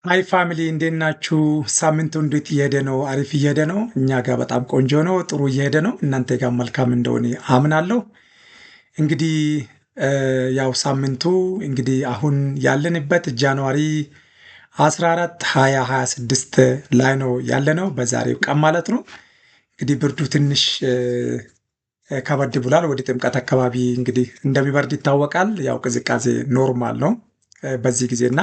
Hi family፣ እንዴት ናችሁ? ሳምንቱ እንዴት እየሄደ ነው? አሪፍ እየሄደ ነው። እኛ ጋር በጣም ቆንጆ ነው፣ ጥሩ እየሄደ ነው። እናንተ ጋር መልካም እንደሆነ አምናለሁ። እንግዲህ ያው ሳምንቱ እንግዲህ አሁን ያለንበት January 14 2026 ላይ ነው ያለነው፣ በዛሬው ቀን ማለት ነው። እንግዲህ ብርዱ ትንሽ ከበድ ብሏል። ወደ ጥምቀት አካባቢ እንግዲህ እንደሚበርድ ይታወቃል። ያው ቅዝቃዜ normal ነው በዚህ ጊዜና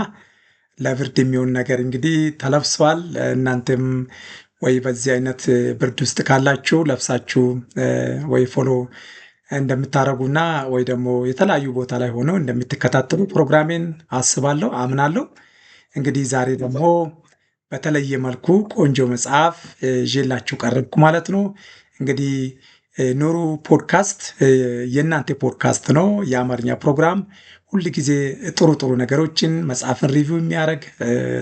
ለብርድ የሚሆን ነገር እንግዲህ ተለብሷል። እናንተም ወይ በዚህ አይነት ብርድ ውስጥ ካላችሁ ለብሳችሁ ወይ follow እንደምታደርጉና ወይ ደግሞ የተለያዩ ቦታ ላይ ሆነው እንደምትከታተሉ ፕሮግራሜን አስባለሁ፣ አምናለሁ። እንግዲህ ዛሬ ደግሞ በተለየ መልኩ ቆንጆ መጽሐፍ ይዤላችሁ ቀረብኩ ማለት ነው። እንግዲህ ኑሩ ፖድካስት የእናንተ ፖድካስት ነው። የአማርኛ ፕሮግራም ሁል ጊዜ ጥሩ ጥሩ ነገሮችን፣ መጽሐፍን review የሚያደርግ፣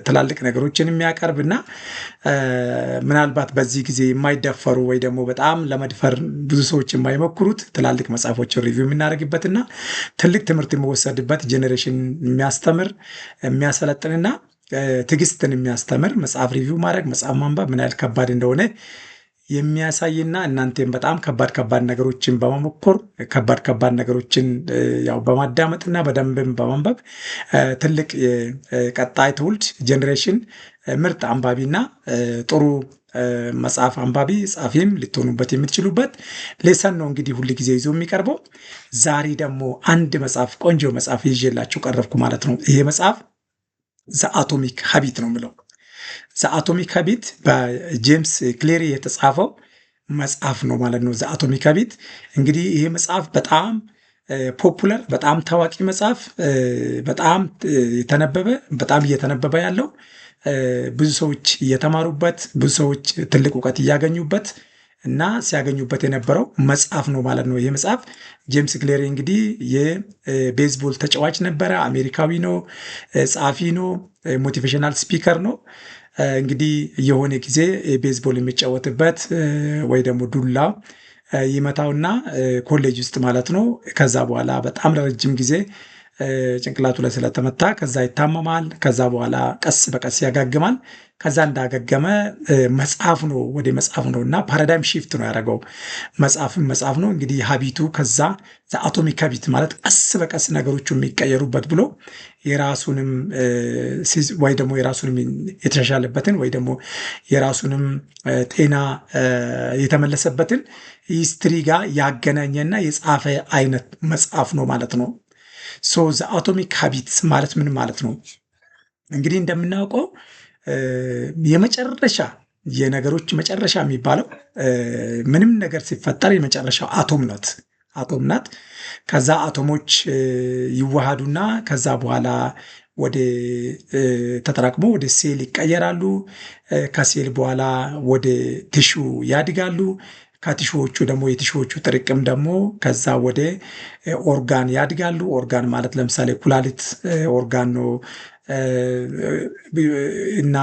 ትላልቅ ነገሮችን የሚያቀርብ እና ምናልባት በዚህ ጊዜ የማይደፈሩ ወይ ደግሞ በጣም ለመድፈር ብዙ ሰዎች የማይሞክሩት ትላልቅ መጽሐፎችን review የምናደርግበትና ትልቅ ትምህርት የሚወሰድበት፣ generation የሚያስተምር፣ የሚያሰለጥንና ትዕግስትን የሚያስተምር፣ መጽሐፍ review ማድረግ፣ መጽሐፍ ማንበብ ምን ያህል ከባድ እንደሆነ የሚያሳይና እናንተም በጣም ከባድ ከባድ ነገሮችን በመሞከር፣ ከባድ ከባድ ነገሮችን ያው በማዳመጥና በደንብም በማንበብ ትልቅ ቀጣይ ትውልድ generation ምርጥ አንባቢና ጥሩ መጽሐፍ አንባቢ ጻፊም ልትሆኑበት የምትችሉበት lesson ነው እንግዲህ ሁል ጊዜ ይዞ የሚቀርበው። ዛሬ ደግሞ አንድ መጽሐፍ፣ ቆንጆ መጽሐፍ ይዤላችሁ ቀረብኩ ማለት ነው። ይሄ መጽሐፍ The Atomic Habit ነው የሚለው። The Atomic Habit በጄምስ ክሌሪ የተጻፈው መጽሐፍ ነው ማለት ነው። The Atomic Habit እንግዲህ ይሄ መጽሐፍ በጣም popular፣ በጣም ታዋቂ መጽሐፍ፣ በጣም የተነበበ፣ በጣም እየተነበበ ያለው፣ ብዙ ሰዎች እየተማሩበት፣ ብዙ ሰዎች ትልቅ እውቀት እያገኙበት እና ሲያገኙበት የነበረው መጽሐፍ ነው ማለት ነው። ይህ መጽሐፍ ጄምስ ክሌሪ እንግዲህ የቤዝቦል ተጫዋች ነበረ። አሜሪካዊ ነው፣ ጸሐፊ ነው፣ motivational speaker ነው። እንግዲህ የሆነ ጊዜ ቤዝቦል የሚጫወትበት ወይ ደግሞ ዱላ ይመታውና ኮሌጅ ውስጥ ማለት ነው። ከዛ በኋላ በጣም ለረጅም ጊዜ ጭንቅላቱ ላይ ስለተመታ ከዛ ይታመማል። ከዛ በኋላ ቀስ በቀስ ያገግማል። ከዛ እንዳገገመ መጽሐፍ ነው ወደ መጽሐፍ ነው እና paradigm shift ነው ያደረገው። መጽሐፍም መጽሐፍ ነው እንግዲህ habit ኡ፣ ከዛ Atomic Habit ማለት ቀስ በቀስ ነገሮቹ የሚቀየሩበት ብሎ የራሱንም ወይ ደግሞ የራሱንም የተሻሻለበትን ወይ ደግሞ የራሱንም ጤና የተመለሰበትን history ጋር ያገናኘና የጻፈ አይነት መጽሐፍ ነው ማለት ነው። So The Atomic Habits ማለት ምን ማለት ነው? እንግዲህ እንደምናውቀው የመጨረሻ የነገሮች መጨረሻ የሚባለው ምንም ነገር ሲፈጠር የመጨረሻው አቶም ናት። አቶም ናት። ከዛ አቶሞች ይዋሃዱና ከዛ በኋላ ወደ ተጠራቅሞ ወደ ሴል ይቀየራሉ። ከሴል በኋላ ወደ tissue ያድጋሉ። ከ tissue ዎቹ ደግሞ የ tissue ዎቹ ጥርቅም ደግሞ ከዛ ወደ ኦርጋን ያድጋሉ። ኦርጋን ማለት ለምሳሌ ኩላሊት ኦርጋን ነው እና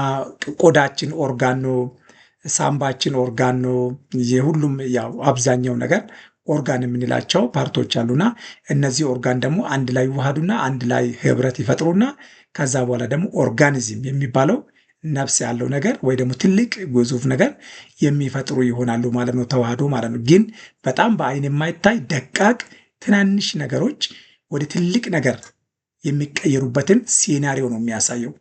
ቆዳችን ኦርጋን ነው፣ ሳምባችን ኦርጋን ነው። የሁሉም ያው አብዛኛው ነገር ኦርጋን የምንላቸው part ኦች አሉና እነዚህ ኦርጋን ደግሞ አንድ ላይ ይዋሃዱና አንድ ላይ ህብረት ይፈጥሩና ከዛ በኋላ ደግሞ organism የሚባለው ነፍስ ያለው ነገር ወይ ደግሞ ትልቅ ግዙፍ ነገር የሚፈጥሩ ይሆናሉ ማለት ነው። ተዋህዶ ማለት ነው። ግን በጣም በአይን የማይታይ ደቃቅ ትናንሽ ነገሮች ወደ ትልቅ ነገር የሚቀየሩበትን scenario ነው የሚያሳየው።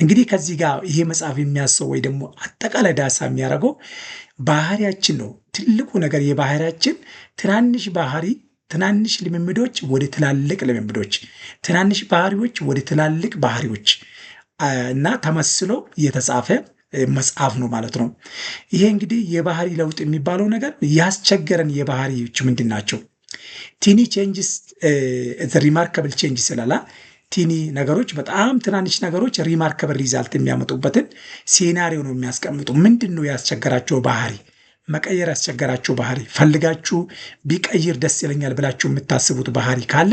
እንግዲህ ከዚህ ጋር ይሄ መጽሐፍ የሚያስበው ወይ ደግሞ አጠቃላይ ዳሰሳ የሚያደርገው ባህሪያችን ነው። ትልቁ ነገር የባህሪያችን ትናንሽ ባህሪ፣ ትናንሽ ልምምዶች ወደ ትላልቅ ልምምዶች፣ ትናንሽ ባህሪዎች ወደ ትላልቅ ባህሪዎች እና ተመስሎ የተጻፈ መጽሐፍ ነው ማለት ነው። ይሄ እንግዲህ የባህሪ ለውጥ የሚባለው ነገር ያስቸገረን የባህሪዎች ምንድን ናቸው? Tiny changes remarkable change ስላላ tiny ነገሮች፣ በጣም ትናንሽ ነገሮች remarkable result የሚያመጡበትን scenario ነው የሚያስቀምጡ። ምንድን ነው ያስቸገራቸው ባህሪ? መቀየር ያስቸገራችሁ ባህሪ፣ ፈልጋችሁ ቢቀይር ደስ ይለኛል ብላችሁ የምታስቡት ባህሪ ካለ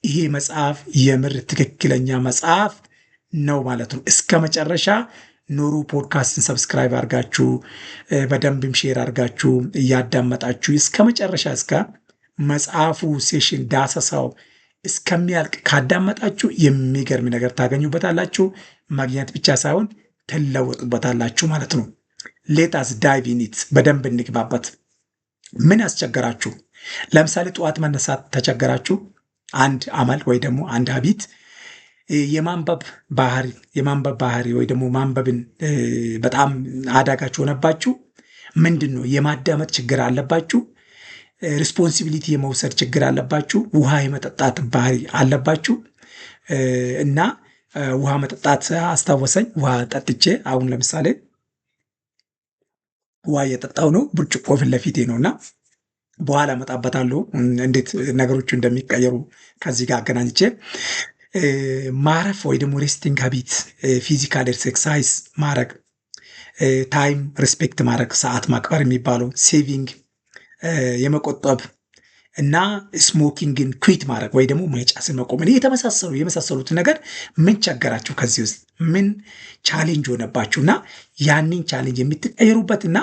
ይሄ መጽሐፍ የምር ትክክለኛ መጽሐፍ ነው ማለት ነው። እስከ መጨረሻ ኑሩ ፖድካስትን subscribe አድርጋችሁ፣ በደንብም share አድርጋችሁ እያዳመጣችሁ እስከ መጨረሻ እስከ መጽሐፉ session ዳሰሳው እስከሚያልቅ ካዳመጣችሁ የሚገርም ነገር ታገኙበታላችሁ። ማግኘት ብቻ ሳይሆን ትለወጡበታላችሁ ማለት ነው። Let us dive in it፣ በደንብ እንግባበት። ምን አስቸገራችሁ? ለምሳሌ ጠዋት መነሳት ተቸገራችሁ። አንድ አመል ወይ ደግሞ አንድ habit፣ የማንበብ ባህሪ ወይ ደግሞ ማንበብን በጣም አዳጋች ሆነባችሁ። ምንድን ነው? የማዳመጥ ችግር አለባችሁ። Responsibility የመውሰድ ችግር አለባችሁ። ውሃ የመጠጣት ባህሪ አለባችሁ። እና ውሃ መጠጣት አስታወሰኝ። ውሃ ጠጥቼ አሁን ለምሳሌ ውሃ እየጠጣሁ ነው። ብርጭቆ ፊት ለፊቴ ነው እና በኋላ እመጣበታለሁ እንዴት ነገሮቹ እንደሚቀየሩ ከዚህ ጋር አገናኝቼ። ማረፍ ወይ ደግሞ resting habit፣ physical exercise ማድረግ፣ time respect ማድረግ፣ ሰዓት ማክበር የሚባለው፣ saving የመቆጠብ እና smoking ን quit ማድረግ ወይ ደግሞ ማጨስን መቆም የተመሳሰሉ የመሳሰሉትን ነገር ምን ቸገራችሁ? ከዚህ ውስጥ ምን challenge ሆነባችሁ? እና ያንን challenge የምትቀይሩበት እና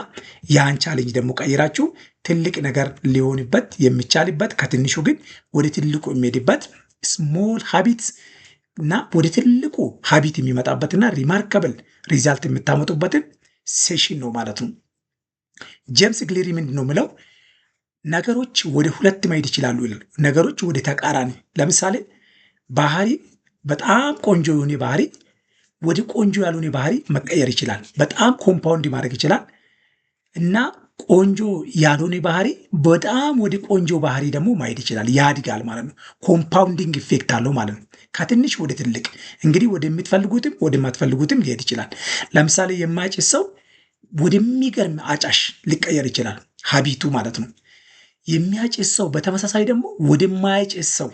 ያን challenge ደግሞ ቀይራችሁ ትልቅ ነገር ሊሆንበት የሚቻልበት፣ ከትንሹ ግን ወደ ትልቁ የሚሄድበት small habits እና ወደ ትልቁ habit የሚመጣበትና remarkable result የምታመጡበትን session ነው ማለት ነው። ጄምስ ክሊር ምንድን ነው የሚለው? ነገሮች ወደ ሁለት መሄድ ይችላሉ ይላል። ነገሮች ወደ ተቃራኒ፣ ለምሳሌ ባህሪ፣ በጣም ቆንጆ የሆነ ባህሪ ወደ ቆንጆ ያልሆነ ባህሪ መቀየር ይችላል። በጣም compound ማድረግ ይችላል እና ቆንጆ ያልሆነ ባህሪ በጣም ወደ ቆንጆ ባህሪ ደግሞ ማሄድ ይችላል፣ ያድጋል ማለት ነው። Compounding effect አለው ማለት ነው። ከትንሽ ወደ ትልቅ እንግዲህ ወደምትፈልጉትም ወደማትፈልጉትም ሊሄድ ይችላል። ለምሳሌ የማያጨስ ሰው ወደሚገርም አጫሽ ሊቀየር ይችላል፣ habit ኡ ማለት ነው። የሚያጨስ ሰው በተመሳሳይ ደግሞ ወደማያጨስ ሰው፣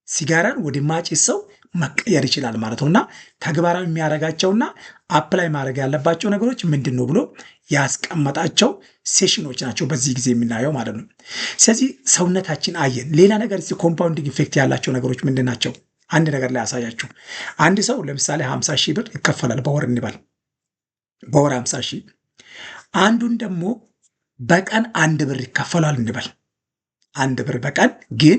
ሲጋራን ወደማያጨስ ሰው መቀየር ይችላል ማለት ነው። እና ተግባራዊ የሚያደርጋቸውና apply ማድረግ ያለባቸው ነገሮች ምንድን ነው ብሎ ያስቀመጣቸው session ኖች ናቸው በዚህ ጊዜ የምናየው ማለት ነው። ስለዚህ ሰውነታችን አየን። ሌላ ነገር compounding effect ያላቸው ነገሮች ምንድን ናቸው? አንድ ነገር ላይ ያሳያችሁ። አንድ ሰው ለምሳሌ 50 ሺህ ብር ይከፈላል በወር እንበል፣ በወር 50 ሺህ። አንዱን ደግሞ በቀን 1 ብር ይከፈላል እንበል። 1 ብር በቀን ግን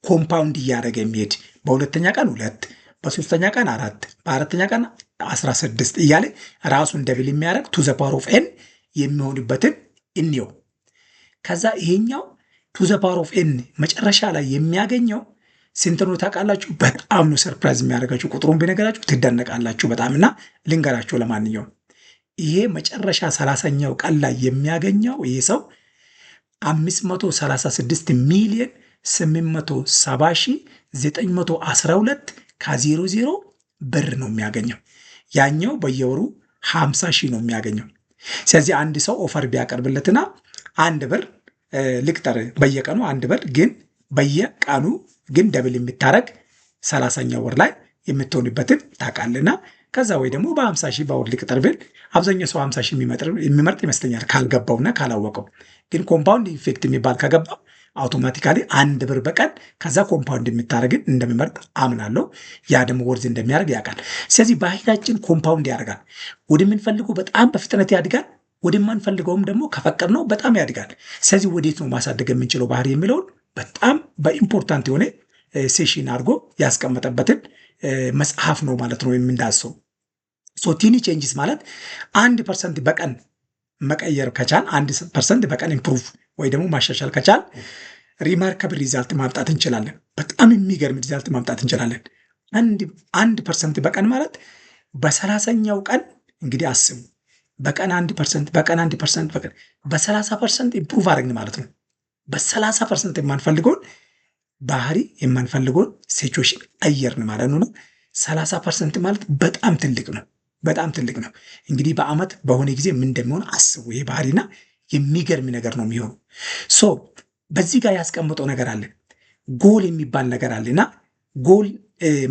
compound እያደረገ የሚሄድ፣ በሁለተኛ ቀን ሁለት፣ በሶስተኛ ቀን አራት፣ በአራተኛ ቀን 16 እያለ ራሱን double የሚያደርግ two the power of n የሚሆንበትን እንየው። ከዛ ይሄኛው two the power of n መጨረሻ ላይ የሚያገኘው ስንት ነው ታውቃላችሁ? በጣም ነው surprise የሚያደርጋችሁ። ቁጥሩን ብነግራችሁ ትደነቃላችሁ በጣም። እና ልንገራችሁ ለማንኛውም ይሄ መጨረሻ 30ኛው ቀን ላይ የሚያገኘው ይሄ ሰው 536 ሚሊዮን 870 ሺህ 912 ከ00 ብር ነው የሚያገኘው። ያኛው በየወሩ 50 ሺህ ነው የሚያገኘው። ስለዚህ አንድ ሰው offer ቢያቀርብለትና 1 ብር ልቅጠር፣ በየቀኑ 1 ብር ግን በየቀኑ ግን double የምታረግ 30ኛው ወር ላይ የምትሆንበትን ታውቃለና ከዛ ወይ ደግሞ በ50 ሺህ በወር ልቅጠር ብል አብዛኛው ሰው 50 ሺህ የሚመርጥ ይመስለኛል ካልገባውና ካላወቀው። ግን compound effect የሚባል ከገባው automatically 1 ብር በቀን ከዛ compound የምታደርግን እንደሚመርጥ አምናለሁ። ያ ደግሞ worth እንደሚያደርግ ያውቃል። ስለዚህ ባህሪያችን compound ያደርጋል። ወደምንፈልገው በጣም በፍጥነት ያድጋል። ወደማንፈልገውም ደግሞ ከፈቀድነው በጣም ያድጋል። ስለዚህ ወዴት ነው ማሳደግ የምንችለው ባህሪ የሚለውን በጣም በ important የሆነ session አድርጎ ያስቀመጠበትን መጽሐፍ ነው ማለት ነው የምንዳስሰው። So tiny changes ማለት 1% በቀን መቀየር ከቻል፣ 1% በቀን improve ወይ ደግሞ ማሻሻል ከቻል remarkable result ማምጣት እንችላለን። በጣም የሚገርም result ማምጣት እንችላለን። 1% በቀን ማለት በ30ኛው ቀን እንግዲህ አስቡ፣ በቀን 1%፣ በቀን 1%፣ በቀን በ30% improve አደረግን ማለት ነው። በ30% የማንፈልገውን ባህሪ፣ የማንፈልገውን situation ቀየርን ማለት ነው። 30% ማለት በጣም ትልቅ ነው። በጣም ትልቅ ነው። እንግዲህ በአመት በሆነ ጊዜ ምን እንደሚሆን አስቡ። ይሄ ባህሪና የሚገርም ነገር ነው የሚሆነው። So በዚህ ጋር ያስቀመጠው ነገር አለ። ጎል የሚባል ነገር አለ እና ጎል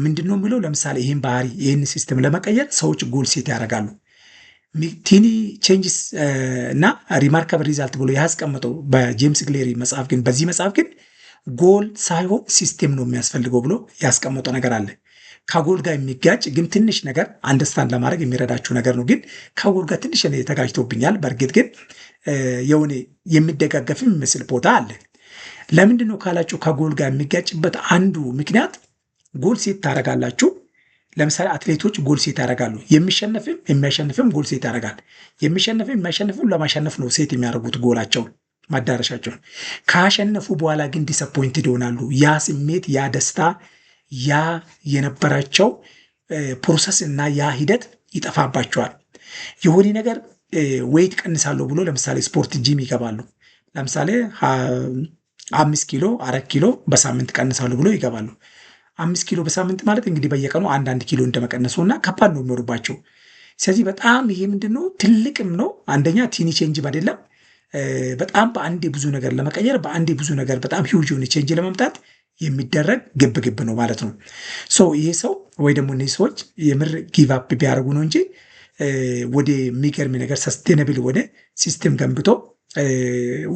ምንድን ነው የሚለው? ለምሳሌ ይህን ባህሪ፣ ይህን system ለመቀየር ሰዎች goal set ያደርጋሉ። Tiny changes እና remarkable result ብሎ ያስቀመጠው በጄምስ ክሊር መጽሐፍ ግን፣ በዚህ መጽሐፍ ግን ጎል ሳይሆን system ነው የሚያስፈልገው ብሎ ያስቀመጠው ነገር አለ። ከጎል ጋር የሚጋጭ ግን ትንሽ ነገር understand ለማድረግ የሚረዳችሁ ነገር ነው። ግን ከጎል ጋር ትንሽ ተጋጭቶብኛል። በእርግጥ ግን የሆነ የሚደጋገፍ የሚመስል ቦታ አለ። ለምንድን ነው ካላችሁ ከጎል ጋር የሚጋጭበት አንዱ ምክንያት goal set ታደርጋላችሁ። ለምሳሌ አትሌቶች goal set ያደርጋሉ። የሚሸነፍም የሚያሸንፍም goal set ያደርጋል። የሚሸነፍም የሚያሸንፍም ለማሸነፍ ነው set የሚያደርጉት ጎላቸውን፣ መዳረሻቸውን። ካሸነፉ በኋላ ግን disappointed ይሆናሉ። ያ ስሜት፣ ያ ደስታ፣ ያ የነበራቸው process እና ያ ሂደት ይጠፋባቸዋል። የሆነ ነገር weight ቀንሳለሁ ብሎ ለምሳሌ ስፖርት ጂም ይገባሉ። ለምሳሌ 5 ኪሎ፣ 4 ኪሎ በሳምንት ቀንሳለሁ ብሎ ይገባሉ። 5 ኪሎ በሳምንት ማለት እንግዲህ በየቀኑ አንዳንድ ኪሎ እንደመቀነሱ እና ከባድ ነው የሚሆኑባቸው። ስለዚህ በጣም ይሄ ምንድነው ትልቅም ነው። አንደኛ tiny change አይደለም። በጣም በአንዴ ብዙ ነገር ለመቀየር፣ በአንዴ ብዙ ነገር በጣም huge የሆነ change ለማምጣት የሚደረግ ግብ ግብ ነው ማለት ነው። So ይሄ ሰው ወይ ደግሞ እነዚህ ሰዎች የምር give up ቢያደርጉ ነው እንጂ ወደ የሚገርም ነገር sustainable ወደ system ገንብቶ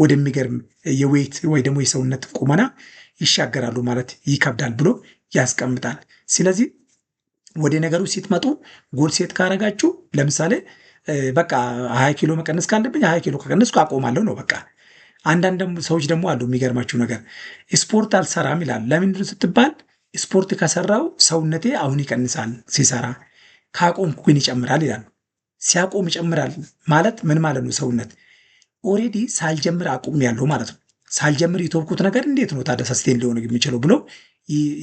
ወደሚገርም የ weight ወይ ደግሞ የሰውነት ቁመና ይሻገራሉ ማለት ይከብዳል ብሎ ያስቀምጣል። ስለዚህ ወደ ነገሩ ስትመጡ goal set ካረጋችሁ ለምሳሌ በቃ 20 ኪሎ መቀነስ ካለብኝ 20 ኪሎ ከቀነስኩ አቆማለሁ ነው በቃ። አንዳንድ ሰዎች ደግሞ አሉ፣ የሚገርማችሁ ነገር ስፖርት አልሰራም ይላል። ለምንድን ስትባል ስፖርት ከሰራው ሰውነቴ አሁን ይቀንሳል ሲሰራ፣ ካቆምኩ ግን ይጨምራል ይላሉ። ሲያቆም ይጨምራል ማለት ምን ማለት ነው? ሰውነት already ሳልጀምር አቁሜያለሁ ማለት ነው። ሳልጀምር የተውኩት ነገር እንዴት ነው ታዲያ sustain ሊሆን የሚችለው ብሎ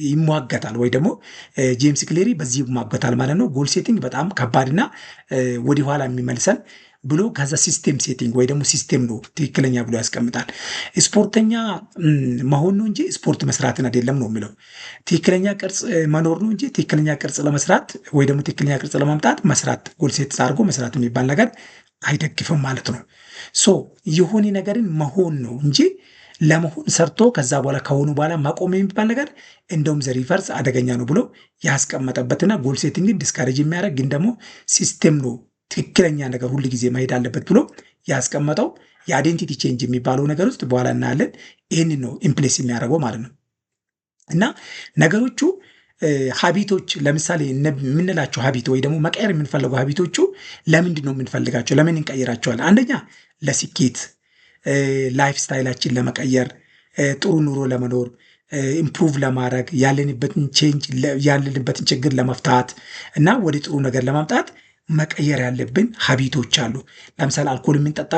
ይሟገታል። ወይ ደግሞ ጄምስ ክሊር በዚህ ይሟገታል ማለት ነው። Goal setting በጣም ከባድና ወደኋላ የሚመልሰን ብሎ ከዛ system setting ወይ ደግሞ system ነው ትክክለኛ ብሎ ያስቀምጣል። ስፖርተኛ መሆን ነው እንጂ ስፖርት መስራትን አይደለም ነው የሚለው። ትክክለኛ ቅርጽ መኖር ነው እንጂ ትክክለኛ ቅርጽ ለመስራት ወይ ደግሞ ትክክለኛ ቅርጽ ለማምጣት መስራት፣ goal set አድርጎ መስራት የሚባል ነገር አይደግፍም ማለት ነው። So የሆነ ነገርን መሆን ነው እንጂ ለመሆን ሰርቶ ከዛ በኋላ ከሆኑ በኋላ ማቆም የሚባል ነገር እንደውም the reverse አደገኛ ነው ብሎ ያስቀመጠበትና goal setting ን discourage የሚያደርግ ግን ደግሞ system ነው ትክክለኛ ነገር ሁል ጊዜ መሄድ አለበት ብሎ ያስቀመጠው የ identity change የሚባለው ነገር ውስጥ በኋላ እናያለን። ይህንን ነው in place የሚያደርገው ማለት ነው። እና ነገሮቹ habit ኦች ለምሳሌ የምንላቸው habit ወይ ደግሞ መቀየር የምንፈልገው habit ኦቹ ለምንድን ነው የምንፈልጋቸው? ለምን እንቀይራቸዋለን? አንደኛ ለስኬት፣ lifestyle ኣችን ለመቀየር፣ ጥሩ ኑሮ ለመኖር፣ improve ለማድረግ፣ ያለንበትን change ያለንበትን ችግር ለመፍታት እና ወደ ጥሩ ነገር ለማምጣት መቀየር ያለብን habit ኦች አሉ። ለምሳሌ አልኮል የምንጠጣ፣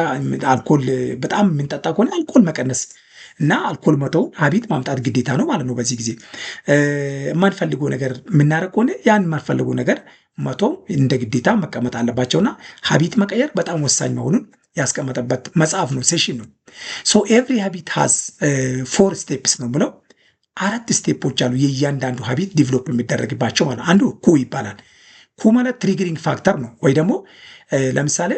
አልኮል በጣም የምንጠጣ ከሆነ አልኮል መቀነስ እና አልኮል መተው habit ማምጣት ግዴታ ነው ማለት ነው። በዚህ ጊዜ የማንፈልገው ነገር የምናደርግ ከሆነ ያን የማንፈልገው ነገር መተው እንደ ግዴታ መቀመጥ አለባቸውና habit መቀየር በጣም ወሳኝ መሆኑን ያስቀመጠበት መጽሐፍ ነው፣ session ነው። So every habit has four steps ነው ብለው አራት step ኦች አሉ የእያንዳንዱ habit develop የሚደረግባቸው ማለት ነው። አንዱ cue ይባላል። Cue ማለት triggering factor ነው። ወይ ደግሞ ለምሳሌ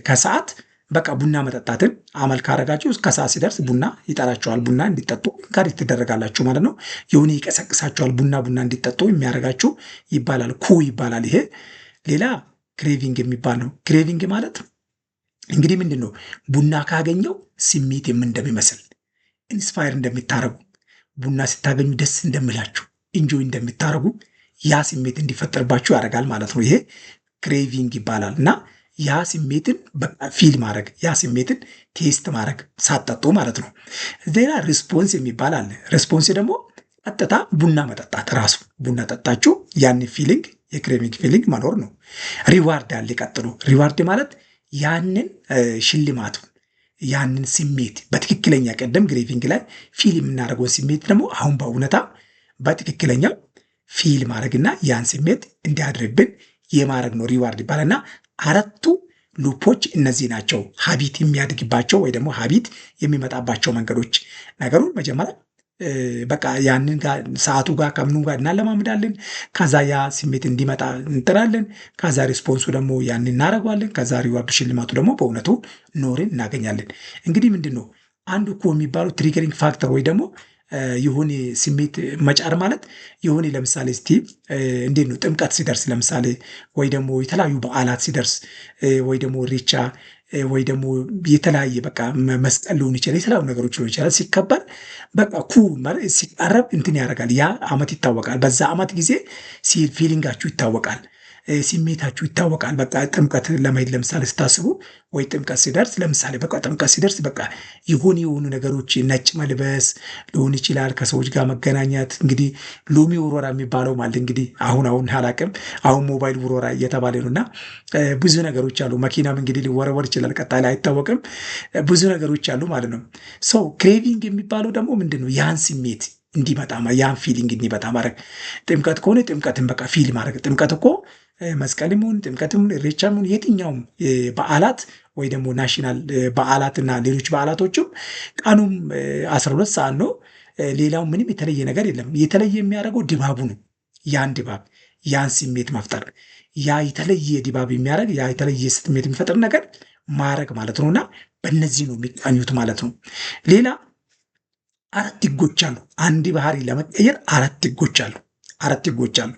ከሰዓት በቃ ቡና መጠጣትን አመል ካረጋችሁ ከሰዓት ሲደርስ ቡና ይጠራችኋል። ቡና እንዲጠጡ encourage ትደረጋላችሁ ማለት ነው። የሆነ ይቀሰቅሳችኋል። ቡና ቡና እንዲጠጡ የሚያደርጋችሁ ይባላል። Cue ይባላል ይሄ። ሌላ craving የሚባል ነው። Craving ማለት እንግዲህ ምንድን ነው? ቡና ካገኘው ስሜት የምን እንደሚመስል፣ inspire እንደሚታረጉ፣ ቡና ስታገኙ ደስ እንደሚላችሁ፣ enjoy እንደምታረጉ ያ ስሜት እንዲፈጠርባችሁ ያደርጋል ማለት ነው። ይሄ craving ይባላል እና ያ ስሜትን feel ማድረግ፣ ያ ስሜትን taste ማድረግ ሳትጠጡ ማለት ነው። ሌላ response የሚባል አለ። Response ደግሞ ቀጥታ ቡና መጠጣት ራሱ፣ ቡና ጠጣችሁ ያን feeling የ craving feeling መኖር ነው። Reward አለ ቀጥሎ። Reward ማለት ያንን ሽልማቱ፣ ያንን ስሜት በትክክለኛ ቀደም craving ላይ feel የምናደርገውን ስሜት ደግሞ አሁን በእውነታ በትክክለኛው feel ማድረግና ያን ስሜት እንዲያድርብን የማድረግ ነው reward ይባላል። እና አራቱ loop ኦች እነዚህ ናቸው። Habit የሚያድግባቸው ወይ ደግሞ habit የሚመጣባቸው መንገዶች። ነገሩን መጀመሪያ በቃ ያንን ሰዓቱ ጋር ከምኑ ጋር እናለማምዳለን። ከዛ ያ ስሜት እንዲመጣ እንጥራለን። ከዛ response ኡ ደግሞ ያንን እናደርገዋለን። ከዛ reward ኡ ሽልማቱ ደግሞ በእውነቱ ኖርን እናገኛለን። እንግዲህ ምንድን ነው አንዱ እኮ የሚባለው triggering factor ወይ ደግሞ የሆነ ስሜት መጫር ማለት የሆነ ለምሳሌ እስቲ እንዴት ነው ጥምቀት ሲደርስ ለምሳሌ ወይ ደግሞ የተለያዩ በዓላት ሲደርስ ወይ ደግሞ ኢሬቻ ወይ ደግሞ የተለያየ በቃ መስቀል ሊሆን ይችላል፣ የተለያዩ ነገሮች ሊሆን ይችላል። ሲከበር በቃ cue ሲቃረብ እንትን ያደርጋል። ያ አመት ይታወቃል። በዛ አመት ጊዜ feeling ኣችሁ ይታወቃል። ስሜታችሁ ይታወቃል። በቃ ጥምቀት ለመሄድ ለምሳሌ ስታስቡ ወይ ጥምቀት ሲደርስ ለምሳሌ በቃ ጥምቀት ሲደርስ በቃ የሆኑ የሆኑ ነገሮች ነጭ መልበስ ሊሆን ይችላል፣ ከሰዎች ጋር መገናኘት፣ እንግዲህ ሎሚ ውርወራ የሚባለው ማለት እንግዲህ አሁን አሁን አላቅም፣ አሁን ሞባይል ውርወራ እየተባለ ነው እና ብዙ ነገሮች አሉ። መኪናም እንግዲህ ሊወረወር ይችላል፣ ቀጣይ ላይ አይታወቅም። ብዙ ነገሮች አሉ ማለት ነው። So craving የሚባለው ደግሞ ምንድን ነው? ያን ስሜት እንዲመጣ፣ ያን feeling እንዲመጣ ማድረግ። ጥምቀት ከሆነ ጥምቀትን በቃ feel ማድረግ። ጥምቀት እኮ መስቀልም ይሁን ጥምቀትም ይሁን ኢሬቻም ይሁን የትኛውም በዓላት ወይ ደግሞ national በዓላትና ሌሎች በዓላቶችም ቀኑም 12 ሰዓት ነው። ሌላው ምንም የተለየ ነገር የለም። የተለየ የሚያደርገው ድባቡ ነው። ያን ድባብ፣ ያን ስሜት መፍጠር፣ ያ የተለየ ድባብ የሚያደርግ፣ ያ የተለየ ስሜት የሚፈጥር ነገር ማድረግ ማለት ነው እና በእነዚህ ነው የሚቃኙት ማለት ነው። ሌላ አራት ህጎች አሉ። አንድ ባህሪ ለመቀየር አራት ህጎች አሉ። አራት ህጎች አሉ።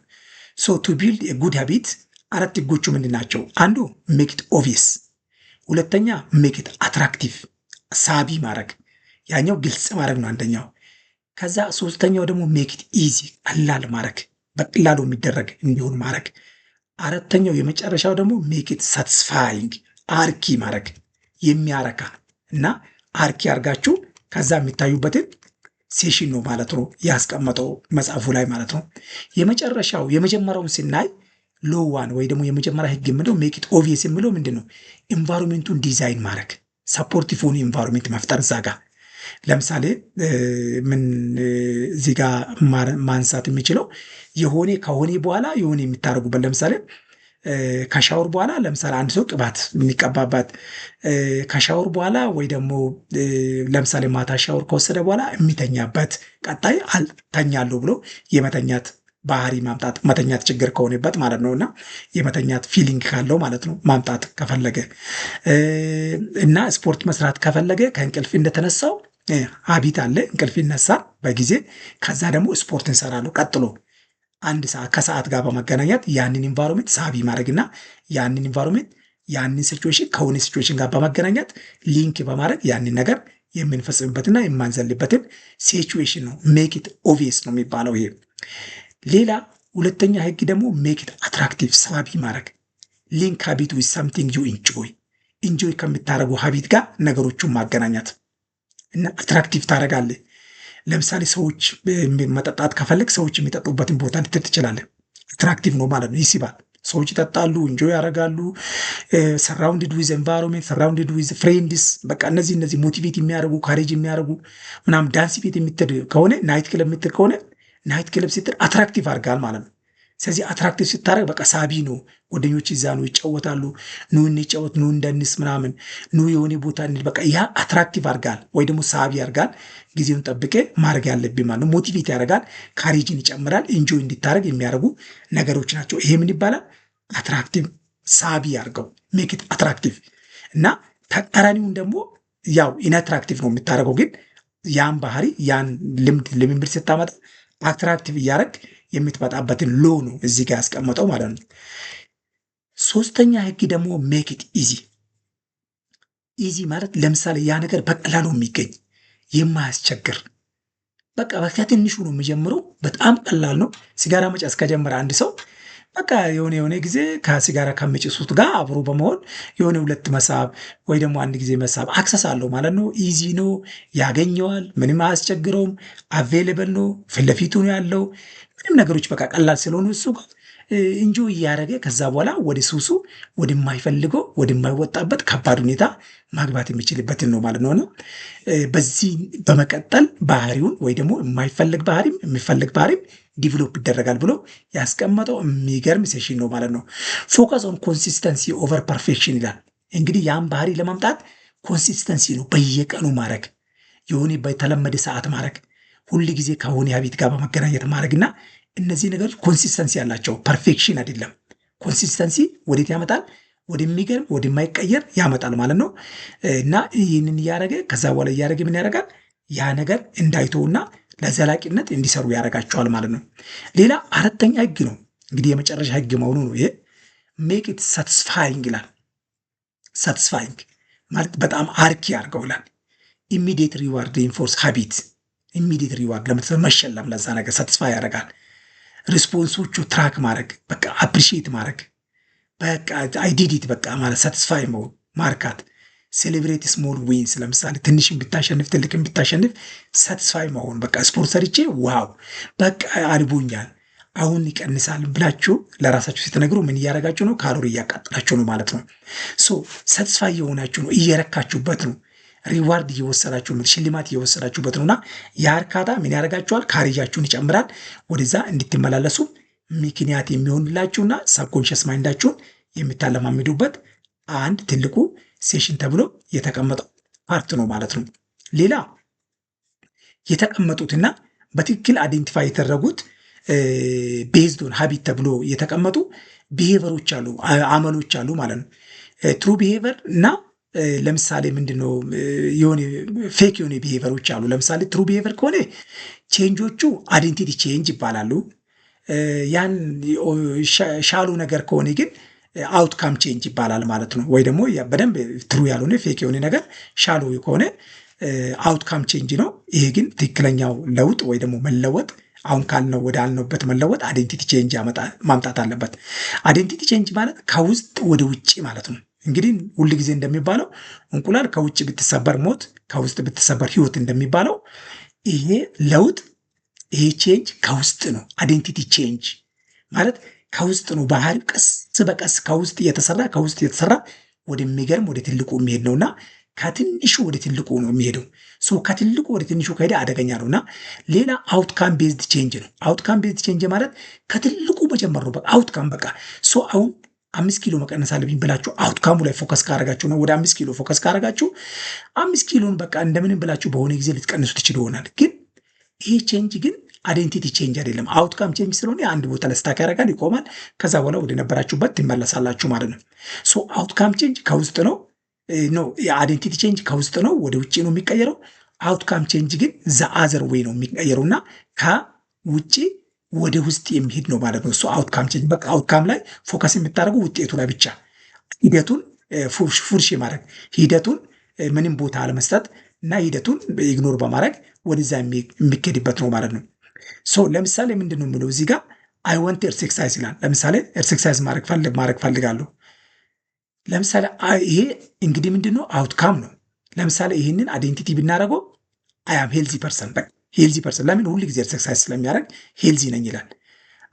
So to build good habit አራት ህጎቹ ምንድን ናቸው? አንዱ make it obvious፣ ሁለተኛ make it attractive፣ ሳቢ ማድረግ፣ ያኛው ግልጽ ማድረግ ነው አንደኛው። ከዛ ሶስተኛው ደግሞ make it easy፣ ቀላል ማድረግ፣ በቀላሉ የሚደረግ እንዲሆን ማድረግ። አራተኛው የመጨረሻው ደግሞ make it satisfying፣ አርኪ ማድረግ፣ የሚያረካ እና አርኪ አርጋችሁ ከዛ የሚታዩበትን session ነው ማለት ነው ያስቀመጠው መጽሐፉ ላይ ማለት ነው። የመጨረሻው የመጀመሪያውን ስናይ law one ወይ ደግሞ የመጀመሪያ ህግ የምለው make it obvious የሚለው ምንድን ነው? Environment ኡን ዲዛይን ማድረግ፣ supportive የሆኑ environment መፍጠር። እዛ ጋር ለምሳሌ ምን እዚህ ጋር ማንሳት የሚችለው የሆነ ከሆነ በኋላ የሆነ የምታደርጉበት፣ ለምሳሌ ከሻወር በኋላ ለምሳሌ አንድ ሰው ቅባት የሚቀባባት፣ ከሻወር በኋላ ወይ ደግሞ ለምሳሌ ማታ ሻወር ከወሰደ በኋላ የሚተኛበት፣ ቀጣይ አልተኛለሁ ብሎ የመተኛት ባህሪ ማምጣት፣ መተኛት ችግር ከሆነበት ማለት ነው እና የመተኛት feeling ካለው ማለት ነው ማምጣት ከፈለገ እና ስፖርት መስራት ከፈለገ ከእንቅልፍ እንደተነሳው habit አለ፣ እንቅልፍ ይነሳል በጊዜ፣ ከዛ ደግሞ ስፖርት እንሰራለሁ ቀጥሎ አንድ ሰዓት ከሰዓት ጋር በመገናኘት ያንን environment ሳቢ ማድረግና ያንን environment፣ ያንን situation ከሆነ situation ጋር በመገናኘት link በማድረግ ያንን ነገር የምንፈጽምበትና የማንዘልበትን situation ነው make it obvious ነው የሚባለው ይሄ። ሌላ ሁለተኛ ህግ ደግሞ make it attractive፣ ሳቢ ማድረግ፣ link habit with something you enjoy፣ enjoy ከምታደርጉ habit ጋር ነገሮቹን ማገናኘት እና attractive ታደርጋለህ። ለምሳሌ ሰዎች መጠጣት ከፈለግ ሰዎች የሚጠጡበትን ቦታ ልትል ትችላለህ። Attractive ነው ማለት ነው፣ ይስባል። ሰዎች ይጠጣሉ፣ enjoy ያደርጋሉ። Surrounded with environment፣ surrounded with friends፣ በቃ እነዚህ motivate የሚያደርጉ፣ courage የሚያደርጉ ምናምን። ዳንስ ቤት የምትል ከሆነ፣ night club የምትል ከሆነ፣ night club ስትል attractive አድርጋል ማለት ነው። ስለዚህ attractive ስታደርግ በቃ ሳቢ ነው። ጓደኞች ይዛ ነው ይጫወታሉ። ኑ እንጫወት፣ ኑ እንደንስ ምናምን፣ ኑ የሆነ ቦታ እንሂድ። በቃ ያ attractive አድርጋል ወይ ደግሞ ሳቢ አድርጋል። ጊዜውን ጠብቄ ማድረግ ያለብኝ ማለት ነው። Motivate ያደርጋል፣ courage ን ይጨምራል፣ enjoy እንዲታደርግ የሚያደርጉ ነገሮች ናቸው። ይሄ ምን ይባላል? Attractive፣ ሳቢ አድርገው፣ make it attractive። እና ተቃራኒውን ደግሞ ያው unattractive ነው የምታደርገው፣ ግን ያን ባህሪ ያን ልምድ ልምምድ ስታመጣ attractive እያደረግ የምትመጣበትን law ነው እዚህ ጋር ያስቀመጠው ማለት ነው። ሶስተኛ ህግ ደግሞ make it easy። Easy ማለት ለምሳሌ ያ ነገር በቀላሉ የሚገኝ፣ የማያስቸግር፣ በቃ ከትንሹ ነው የሚጀምረው። በጣም ቀላል ነው። ሲጋራ መጨስ ከጀመረ አንድ ሰው በቃ የሆነ የሆነ ጊዜ ከሲጋራ ከሚጭሱት ጋር አብሮ በመሆን የሆነ ሁለት መሳብ ወይ ደግሞ አንድ ጊዜ መሳብ access አለው ማለት ነው። Easy ነው፣ ያገኘዋል፣ ምንም አያስቸግረውም። Available ነው፣ ፊት ለፊቱ ነው ያለው። ምንም ነገሮች በቃ ቀላል ስለሆኑ እሱ ጋር enjoy እያደረገ ከዛ በኋላ ወደ ሱሱ ወደማይፈልገው ወደማይወጣበት ከባድ ሁኔታ ማግባት የሚችልበትን ነው ማለት ነው። እና በዚህ በመቀጠል ባህሪውን ወይ ደግሞ የማይፈልግ ባህሪም የሚፈልግ ባህሪም develop ይደረጋል ብሎ ያስቀመጠው የሚገርም session ነው ማለት ነው። Focus on consistency over perfection ይላል። እንግዲህ ያን ባህሪ ለማምጣት consistency ነው፣ በየቀኑ ማድረግ፣ የሆነ በተለመደ ሰዓት ማድረግ፣ ሁል ጊዜ ከሆነ habit ጋር በመገናኘት ማድረግ እና እነዚህ ነገሮች consistency ያላቸው፣ perfection አይደለም። Consistency ወዴት ያመጣል? ወደሚገርም ወደማይቀየር ያመጣል ማለት ነው። እና ይህንን እያደረገ ከዛ በኋላ እያደረገ ምን ያደርጋል? ያ ነገር እንዳይተውና ለዘላቂነት እንዲሰሩ ያደርጋቸዋል ማለት ነው። ሌላ አራተኛ ህግ ነው እንግዲህ የመጨረሻ ህግ መሆኑ ነው። ይሄ make it satisfying ይላል። Satisfying ማለት በጣም አርኪ አድርገው ይላል። Immediate reward reinforce habit። Immediate reward ለምሳሌ መሸለም ለዛ ነገር satisfy ያደርጋል። Response ኦቹ track ማድረግ፣ በቃ appreciate ማድረግ። በቃ "I did it" በቃ ማለት satisfy መሆን፣ ማርካት። Celebrate small wins። ለምሳሌ ትንሽም ብታሸንፍ ትልቅም ብታሸንፍ satisfy መሆን። በቃ ስፖርት ሰርቼ wow በቃ አልቦኛል፣ አሁን ይቀንሳል ብላችሁ ለራሳችሁ ስትነግሩ ምን እያደረጋችሁ ነው? ካሎሪ እያቃጠላችሁ ነው ማለት ነው። So satisfy እየሆናችሁ ነው፣ እየረካችሁበት ነው፣ reward እየወሰዳችሁ ነው፣ ሽልማት እየወሰዳችሁበት ነው። እና ያ እርካታ ምን ያደርጋችኋል? Courage ኣችሁን ይጨምራል። ወደዛ እንድትመላለሱ ምክንያት የሚሆንላችሁና subconscious mind ኣችሁን የምታለማምዱበት አንድ ትልቁ session ተብሎ የተቀመጠው part ነው ማለት ነው። ሌላ የተቀመጡትና በትክክል identify የተደረጉት based on habit ተብሎ የተቀመጡ behavior ኦች አሉ፣ አመሎች አሉ ማለት ነው። True behavior እና ለምሳሌ ምንድነው የሆነ fake የሆነ behavior ኦች አሉ። ለምሳሌ true behavior ከሆነ change ኦቹ identity change ይባላሉ። ያን shallow ነገር ከሆነ ግን outcome change ይባላል ማለት ነው። ወይ ደግሞ በደንብ true ያልሆነ fake የሆነ ነገር shallow ከሆነ outcome change ነው። ይሄ ግን ትክክለኛው ለውጥ ወይ ደግሞ መለወጥ፣ አሁን ካልነው ወደ አልነውበት መለወጥ identity change ማምጣት አለበት። Identity change ማለት ከውስጥ ወደ ውጭ ማለት ነው። እንግዲህ ሁል ጊዜ እንደሚባለው እንቁላል ከውጭ ብትሰበር ሞት፣ ከውስጥ ብትሰበር ህይወት እንደሚባለው ይሄ ለውጥ፣ ይሄ change ከውስጥ ነው። Identity change ማለት ከውስጥ ነው። ባህሪው ቀስ በቀስ ከውስጥ እየተሰራ ወደሚገርም ወደ ትልቁ የሚሄድ ነውና ከትንሹ ወደ ትልቁ ነው የሚሄደው። So ከትልቁ ወደ ትንሹ ከሄደ አደገኛ ነው። እና ሌላ outcome based change ነው። Outcome based change ማለት ከትልቁ መጀመር ነው። በቃ outcome፣ በቃ so አሁን 5 ኪሎ መቀነስ አለብኝ ብላችሁ outcome ኡ ላይ focus ካረጋችሁ ነው፣ ወደ 5 ኪሎ focus ካረጋችሁ 5 ኪሎን በቃ እንደምንም ብላችሁ በሆነ ጊዜ ልትቀንሱ ትችሉ ይሆናል። ግን ይሄ change ግን identity change አይደለም። Outcome change ስለሆነ አንድ ቦታ ላይ stuck ያደርጋል፣ ይቆማል። ከዛ በኋላ ወደ ነበራችሁበት ትመለሳላችሁ ማለት ነው። So outcome change ከውስጥ ነው፣ no፣ የ identity change ከውስጥ ነው ወደ ውጭ ነው የሚቀየረው። Outcome change ግን the other way ነው የሚቀየረው እና ከውጭ ወደ ውስጥ የሚሄድ ነው ማለት ነው። እሱ outcome change በቃ outcome ላይ focus የምታደርጉ ውጤቱ ላይ ብቻ፣ ሂደቱን ፉርሽ ማድረግ፣ ሂደቱን ምንም ቦታ አለመስጠት እና ሂደቱን ignore በማድረግ ወደዛ የሚኬድበት ነው ማለት ነው። So ለምሳሌ ምንድን ነው የሚለው እዚህ ጋር? "I want exercise" ይላል። ለምሳሌ exercise ማድረግ ፈልጋለሁ። ለምሳሌ ይሄ እንግዲህ ምንድን ነው? Outcome ነው። ለምሳሌ ይህንን identity ብናደርገው "I am healthy person"፣ healthy person ለምን? ሁል ጊዜ exercise ስለሚያደርግ healthy ነኝ ይላል።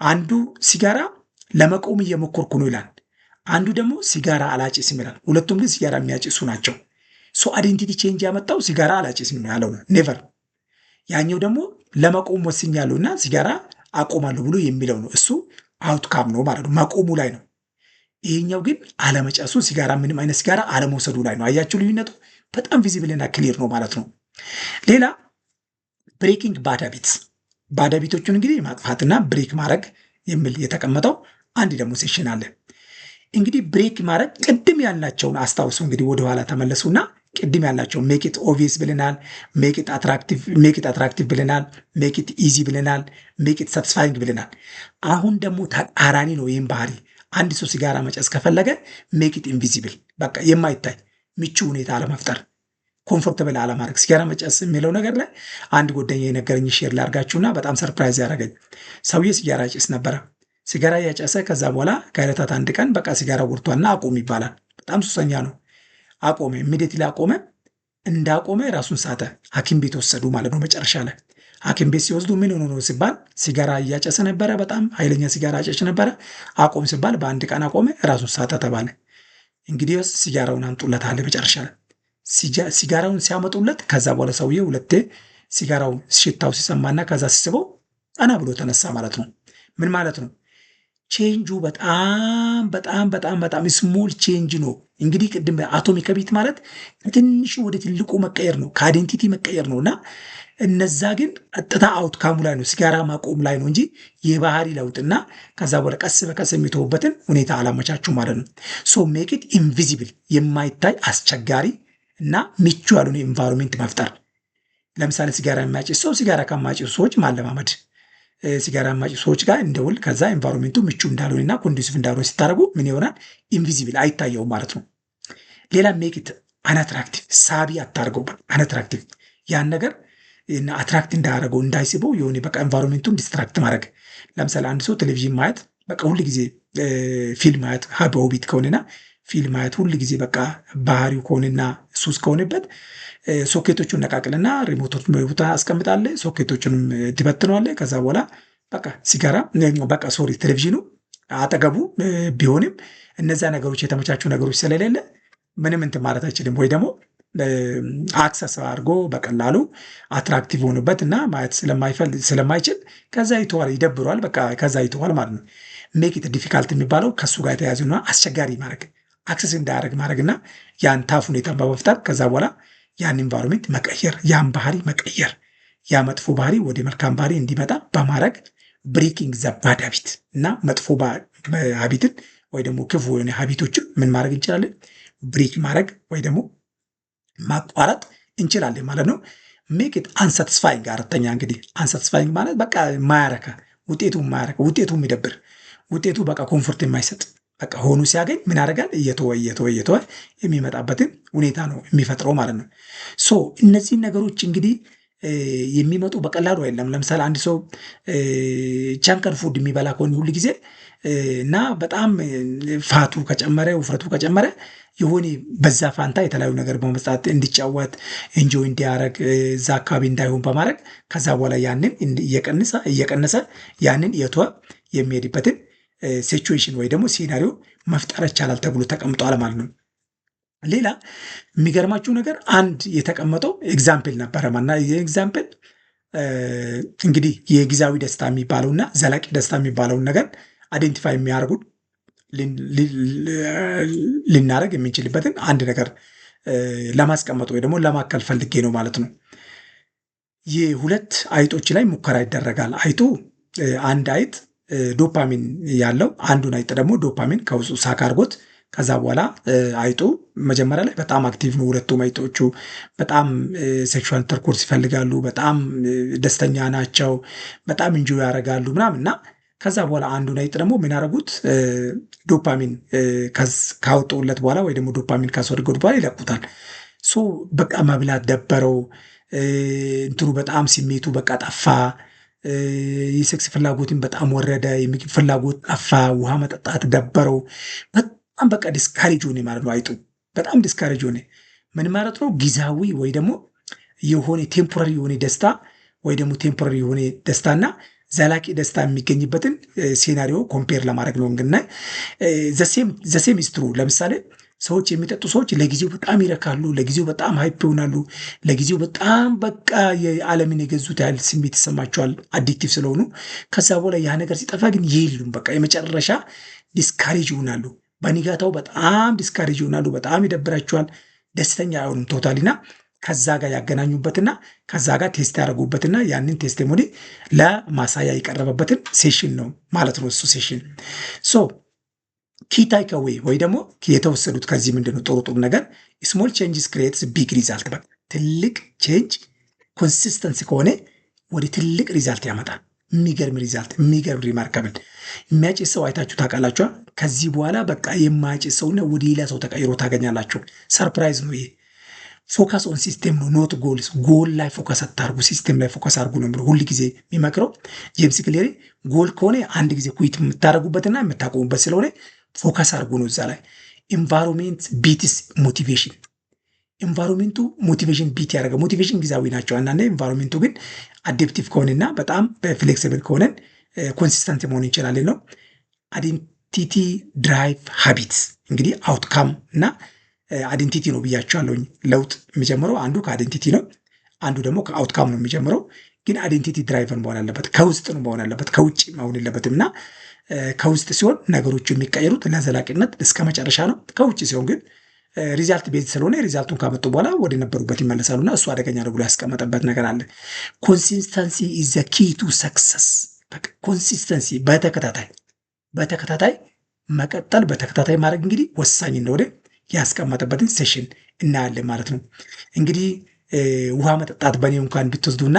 አንዱ ሲጋራ ለመቆም እየሞከርኩ ነው ይላል። አንዱ ደግሞ ሲጋራ አላጭስም ይላል። ሁለቱም ግን ሲጋራ የሚያጭሱ ናቸው። So identity change ያመጣው ሲጋራ አላጭስም ነው ያለው ነው never። ያኛው ደግሞ ለመቆም ወስኛለሁ እና ሲጋራ አቆማለሁ ብሎ የሚለው ነው። እሱ outcome ነው ማለት ነው፣ መቆሙ ላይ ነው። ይሄኛው ግን አለመጨሱ፣ ሲጋራ ምንም አይነት ሲጋራ አለመውሰዱ ላይ ነው። አያችሁ፣ ልዩነቱ በጣም visible እና clear ነው ማለት ነው። ሌላ breaking bad habits፣ bad habit ኦቹን እንግዲህ ማጥፋትና break ማድረግ የሚል የተቀመጠው አንድ ደግሞ session አለ። እንግዲህ break ማድረግ ቅድም ያልናቸውን አስታውሱ። እንግዲህ ወደኋላ ተመለሱና ቅድም ያልናቸው make it obvious ብለናል፣ make it attractive ብለናል፣ make it easy ብለናል፣ make it satisfying ብለናል። አሁን ደግሞ ተቃራኒ ነው። ይህም ባህሪ አንድ ሰው ሲጋራ መጨስ ከፈለገ make it invisible፣ በቃ የማይታይ ምቹ ሁኔታ አለመፍጠር፣ comfortable አለማድረግ። ሲጋራ መጨስ የሚለው ነገር ላይ አንድ ጓደኛ የነገረኝ share ላርጋችሁና በጣም surprise ያደረገኝ፣ ሰውዬ ሲጋራ ያጨስ ነበረ። ሲጋራ እያጨሰ ከዛ በኋላ ከዕለታት አንድ ቀን በቃ ሲጋራ ጎድቷልና አቁም ይባላል። በጣም ሱሰኛ ነው። አቆመ። Immediately አቆመ። እንዳቆመ ራሱን ሳተ። ሐኪም ቤት ወሰዱ ማለት ነው። መጨረሻ ላይ ሐኪም ቤት ሲወስዱ ምን ሆኖ ነው ሲባል ሲጋራ እያጨሰ ነበረ። በጣም ኃይለኛ ሲጋራ አጫሽ ነበረ። አቆም ሲባል በአንድ ቀን አቆመ፣ ራሱን ሳተ ተባለ። እንግዲህ ሲጋራውን አምጡለት አለ። መጨረሻ ላይ ሲጋራውን ሲያመጡለት ከዛ በኋላ ሰውዬው ሁለቴ ሲጋራው ሽታው ሲሰማና ከዛ ሲስበው ቀና ብሎ ተነሳ ማለት ነው። ምን ማለት ነው? Change ኡ በጣም በጣም በጣም በጣም small change ነው። እንግዲህ ቅድም atomic habit ማለት ከትንሹ ወደ ትልቁ መቀየር ነው፣ ከ identity መቀየር ነው። እና እነዛ ግን ቀጥታ outcome ኡ ላይ ነው፣ ሲጋራ ማቆም ላይ ነው እንጂ የባህሪ ለውጥና ከዛ በኋላ ቀስ በቀስ የሚተውበትን ሁኔታ አላመቻቹ ማለት ነው። So make it invisible፣ የማይታይ፣ አስቸጋሪ እና ምቹ ያልሆነ environment መፍጠር። ለምሳሌ ሲጋራ የሚያጭስ ሰው ሲጋራ ከማያጭሱ ሰዎች ማለማመድ፣ ሲጋራ የማያጭሱ ሰዎች ጋር እንደውል፣ ከዛ environment ኡ ምቹ እንዳልሆነና conducive እንዳልሆነ ሲታደርጉ ምን ይሆናል? Invisible፣ አይታየውም ማለት ነው። ሌላ make it unattractive፣ ሳቢ አታርገው። Unattractive፣ ያን ነገር attract እንዳያደርገው፣ እንዳይስበው የሆነ በቃ environment ኡን distract ማድረግ። ለምሳሌ አንድ ሰው ቴሌቪዥን ማየት በቃ ሁል ጊዜ ፊልም ማየት habit ከሆነና ፊልም ማየት ሁል ጊዜ በቃ ባህሪው ከሆነና ሱስ ከሆነበት ሶኬቶቹን ነቃቅልና remote ኦች ቦታ አስቀምጣለህ፣ ሶኬቶቹንም ትበትነዋለህ። ከዛ በኋላ በቃ ሲጋራ፣ በቃ sorry፣ ቴሌቪዥኑ አጠገቡ ቢሆንም እነዛ ነገሮች የተመቻቹ ነገሮች ስለሌለ ምንም እንትን ማለት አይችልም። ወይ ደግሞ access አድርጎ በቀላሉ attractive ሆኑበት እና ማየት ስለማይችል ከዛ ይተዋል፣ ይደብረዋል። በቃ ከዛ ይተዋል ማለት ነው። Make it difficult የሚባለው ከእሱ ጋር የተያያዘ አስቸጋሪ ማድረግ፣ access እንዳያደርግ ማድረግና ያን tough ሁኔታን በመፍጠር ከዛ በኋላ ያን environment መቀየር፣ ያን ባህሪ መቀየር፣ ያ መጥፎ ባህሪ ወደ መልካም ባህሪ እንዲመጣ በማድረግ breaking the bad habit እና መጥፎ habit ን ወይ ደግሞ ክፉ የሆነ habit ኦችን ምን ማድረግ እንችላለን? Break ማድረግ ወይ ደግሞ ማቋረጥ እንችላለን ማለት ነው። Make it unsatisfying አራተኛ እንግዲህ unsatisfying ማለት በቃ የማያረካ፣ ውጤቱ የማያረካ፣ ውጤቱ የሚደብር፣ ውጤቱ በቃ comfort የማይሰጥ በቃ ሆኖ ሲያገኝ ምን ያደርጋል? እየተወ እየተወ እየተወ የሚመጣበትን ሁኔታ ነው የሚፈጥረው ማለት ነው። So እነዚህን ነገሮች እንግዲህ የሚመጡ በቀላሉ አይደለም። ለምሳሌ አንድ ሰው junk food የሚበላ ከሆነ ሁል ጊዜ እና በጣም fat ኡ ከጨመረ፣ ውፍረቱ ከጨመረ የሆነ በዛ ፋንታ የተለያዩ ነገር በመስጣት እንዲጫወት፣ enjoy እንዲያደርግ፣ እዛ አካባቢ እንዳይሆን በማድረግ ከዛ በኋላ ያንን እየቀነሰ እየቀነሰ ያንን እየተወ የሚሄድበትን situation ወይ ደግሞ scenario መፍጠር ይቻላል ተብሎ ተቀምጧል ማለት ነው። ሌላ የሚገርማችሁ ነገር አንድ የተቀመጠው example ነበረ ማና example እንግዲህ የጊዜያዊ ደስታ የሚባለውና ዘላቂ ደስታ የሚባለውን ነገር identify የሚያደርጉ ልናደርግ የምንችልበትን አንድ ነገር ለማስቀመጥ ወይ ደግሞ ለማካፈል ፈልጌ ነው ማለት ነው። የሁለት አይጦች ላይ ሙከራ ይደረጋል። አይጡ አንድ አይጥ ዶፓሚን ያለው፣ አንዱን አይጥ ደግሞ ዶፓሚን ከውስጡ suck አድርጎት ከዛ በኋላ አይጡ መጀመሪያ ላይ በጣም active ነው። ሁለቱም አይጦቹ በጣም sexual intercourse ይፈልጋሉ፣ በጣም ደስተኛ ናቸው፣ በጣም enjoy ያደርጋሉ ምናምን። እና ከዛ በኋላ አንዱን አይጥ ደግሞ ምን ያደረጉት? ዶፓሚን ካወጡለት በኋላ ወይ ደግሞ ዶፓሚን ካስወገዱት በኋላ ይለቁታል። So በቃ መብላት ደበረው፣ እንትኑ በጣም ስሜቱ በቃ ጠፋ። የሴክስ ፍላጎትን በጣም ወረደ። የምግብ ፍላጎት ጠፋ። ውሃ መጠጣት ደበረው። በጣም በቃ discourage ሆነ ማለት ነው። አይጡ በጣም discourage ሆነ። ምን ማለት ነው? ጊዜያዊ ወይ ደግሞ የሆነ temporary የሆነ ደስታ ወይ ደግሞ temporary የሆነ ደስታና ዘላቂ ደስታ የሚገኝበትን scenario compare ለማድረግ ነው። እንግዲህ the same is true። ለምሳሌ ሰዎች፣ የሚጠጡ ሰዎች ለጊዜው በጣም ይረካሉ፣ ለጊዜው በጣም hype ይሆናሉ፣ ለጊዜው በጣም በቃ የዓለምን የገዙት ያህል ስሜት ይሰማቸዋል addictive ስለሆኑ። ከዛ በኋላ ያ ነገር ሲጠፋ ግን የሉም፣ በቃ የመጨረሻ discourage ይሆናሉ። በንጋታው በጣም discourage ይሆናሉ፣ በጣም ይደብራቸዋል፣ ደስተኛ አይሆኑም totally። እና ከዛ ጋር ያገናኙበትና ከዛ ጋር test ያደረጉበትና ያንን testimony ለማሳያ የቀረበበትን session ነው ማለት ነው እሱ session። So key takeaway ወይ ደግሞ የተወሰዱት ከዚህ ምንድን ነው? ጥሩ ጥሩ ነገር small changes creates big result። በቃ ትልቅ change consistency ከሆነ ወደ ትልቅ result ያመጣል። የሚገርም result፣ የሚገርም remarkable። የሚያጭስ ሰው አይታችሁ ታውቃላችኋ? ከዚህ በኋላ በቃ የማያጭስ ሰውና ወደ ሌላ ሰው ተቀይሮ ታገኛላችሁ። Surprise ነው ይሄ። Focus on system ነው፣ not goals። ጎል ላይ focus አታርጉ፣ system ላይ focus አርጉ ነው ሁል ጊዜ የሚመክረው ጄምስ ክሊር። ጎል ከሆነ አንድ ጊዜ quit የምታደርጉበትና የምታቆሙበት ስለሆነ focus አርጉ ነው እዛ ላይ። Environment beats motivation። Environment ኡ motivation beat ያደረገ፣ motivation ጊዜያዊ ናቸው። አንዳንዴ environment ኡ ግን adaptive ከሆነና በጣም flexible ከሆነን consistent መሆን እንችላለን ነው። Identity drive habits። እንግዲህ outcome እና identity ነው ብያቸዋለሁኝ። ለውጥ የሚጀምረው አንዱ ከ identity ነው፣ አንዱ ደግሞ ከ outcome ነው የሚጀምረው። ግን identity driven መሆን አለበት፣ ከውስጥ ነው መሆን አለበት፣ ከውጭ መሆን የለበትም። እና ከውስጥ ሲሆን ነገሮቹ የሚቀየሩት ለዘላቂነት እስከ መጨረሻ ነው። ከውጭ ሲሆን ግን result based ስለሆነ result ኡን ካመጡ በኋላ ወደ ነበሩበት ይመለሳሉና እሱ አደገኛ ነው ብሎ ያስቀመጠበት ነገር አለ። Consistency is the key to success። Consistency በተከታታይ በተከታታይ መቀጠል፣ በተከታታይ ማድረግ እንግዲህ ወሳኝ እንደሆነ ያስቀመጠበትን session እናያለን ማለት ነው። እንግዲህ ውሃ መጠጣት በእኔ እንኳን ብትወስዱና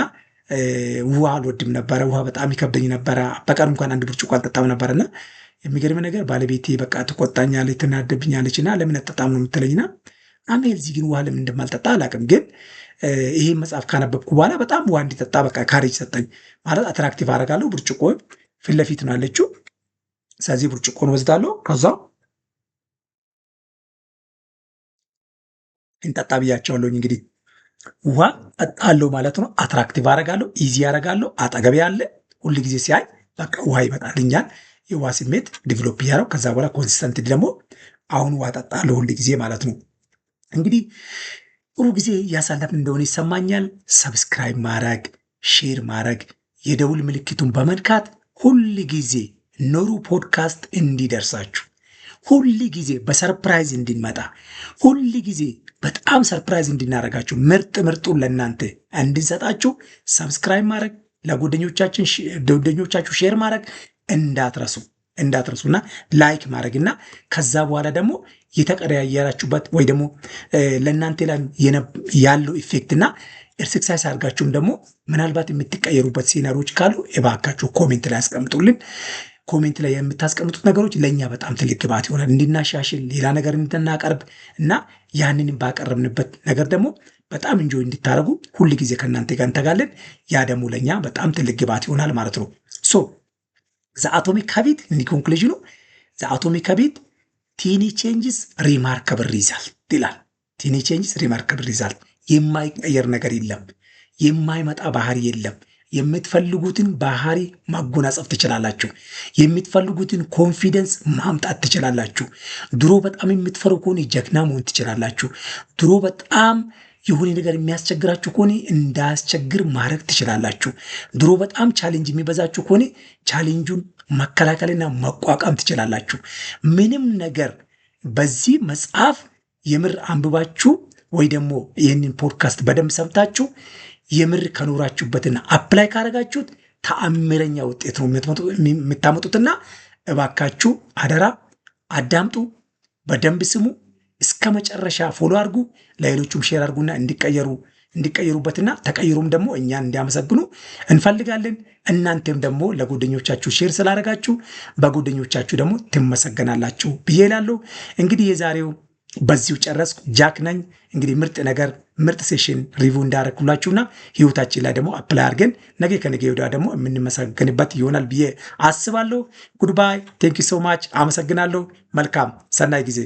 ውሃ አልወድም ነበረ። ውሃ በጣም ይከብደኝ ነበረ። በቀን እንኳን አንድ ብርጭቆ አልጠጣም ነበረና የሚገርም ነገር ባለቤቴ በቃ ትቆጣኛለች፣ ትናደብኛለች እና ለምን አትጠጣም ነው የምትለኝና አሜ እዚህ ግን ውሃ ለምን እንደማልጠጣ አላውቅም። ግን ይሄን መጽሐፍ ካነበብኩ በኋላ በጣም ውሃ እንዲጠጣ በቃ courage ሰጠኝ። ማለት attractive አደርጋለሁ። ብርጭቆ ፊት ለፊት ነው ያለችው። ስለዚህ ብርጭቆን ወስዳለሁ። ከዛ እንጠጣ ብያቸዋለሁኝ። እንግዲህ ውሃ ጠጣለሁ ማለት ነው። Attractive አረጋለሁ፣ easy አረጋለሁ። አጠገቤ ያለ ሁል ጊዜ ሲያይ በቃ ውሃ ይመጣልኛል። የውሃ ስሜት develop እያደረው ከዛ በኋላ consistent ደግሞ አሁን ውሃ ጠጣለሁ ሁል ጊዜ ማለት ነው። እንግዲህ ጥሩ ጊዜ እያሳለፍን እንደሆነ ይሰማኛል። Subscribe ማድረግ፣ share ማድረግ፣ የደውል ምልክቱን በመንካት ሁል ጊዜ ኖሩ ፖድካስት እንዲደርሳችሁ፣ ሁል ጊዜ በ surprise እንድንመጣ፣ ሁል ጊዜ በጣም surprise እንድናደርጋችሁ፣ ምርጥ ምርጡን ለእናንተ እንድንሰጣችሁ subscribe ማድረግ፣ ለጓደኞቻችሁ share ማድረግ እንዳትረሱና like ማድረግና ከዛ በኋላ ደግሞ የተቀያየራችሁበት ወይ ደግሞ ለእናንተ ላይ ያለው effect ና exercise አድርጋችሁም ደግሞ ምናልባት የምትቀየሩበት scenario ዎች ካሉ እባካችሁ comment ላይ አስቀምጡልን። Comment ላይ የምታስቀምጡት ነገሮች ለእኛ በጣም ትልቅ ግብዓት ይሆናል እንድናሻሽል፣ ሌላ ነገር እንድናቀርብ እና ያንንም ባቀረብንበት ነገር ደግሞ በጣም enjoy እንድታደርጉ ሁል ጊዜ ከእናንተ ጋር እንተጋለን። ያ ደግሞ ለእኛ በጣም ትልቅ ግብዓት ይሆናል ማለት ነው። So The Atomic Habit እንዲ conclusion ኑ The Atomic Habit tiny changes remarkable result ይላል። Tiny changes remarkable result። የማይቀየር ነገር የለም። የማይመጣ ባህሪ የለም። የምትፈልጉትን ባህሪ ማጎናጸፍ ትችላላችሁ። የምትፈልጉትን confidence ማምጣት ትችላላችሁ። ድሮ በጣም የምትፈሩ ከሆነ ጀግና መሆን ትችላላችሁ። ድሮ በጣም የሆነ ነገር የሚያስቸግራችሁ ከሆነ እንዳያስቸግር ማድረግ ትችላላችሁ። ድሮ በጣም challenge የሚበዛችሁ ከሆነ challenge ኡን መከላከልና መቋቋም ትችላላችሁ። ምንም ነገር በዚህ መጽሐፍ የምር አንብባችሁ ወይ ደግሞ ይህንን ፖድካስት በደንብ ሰምታችሁ የምር ከኖራችሁበትና apply ካደረጋችሁት ተአምረኛ ውጤት ነው የምታመጡትና እባካችሁ አደራ አዳምጡ፣ በደንብ ስሙ፣ እስከ መጨረሻ follow አድርጉ፣ ለሌሎቹም share አድርጉና እንዲቀየሩበትና ተቀይሩም ደግሞ እኛን እንዲያመሰግኑ እንፈልጋለን። እናንተም ደግሞ ለጓደኞቻችሁ share ስላደረጋችሁ በጓደኞቻችሁ ደግሞ ትመሰገናላችሁ ብዬ እላለሁ። እንግዲህ የዛሬው በዚሁ ጨረስኩ። ጃክ ነኝ። እንግዲህ ምርጥ ነገር ምርጥ session review እንዳረግኩላችሁና ህይወታችን ላይ ደግሞ apply አድርገን ነገ ከነገ ወዲያ ደግሞ የምንመሰገንበት ይሆናል ብዬ አስባለሁ። Goodbye, thank you so much። አመሰግናለሁ። መልካም ሰናይ ጊዜ።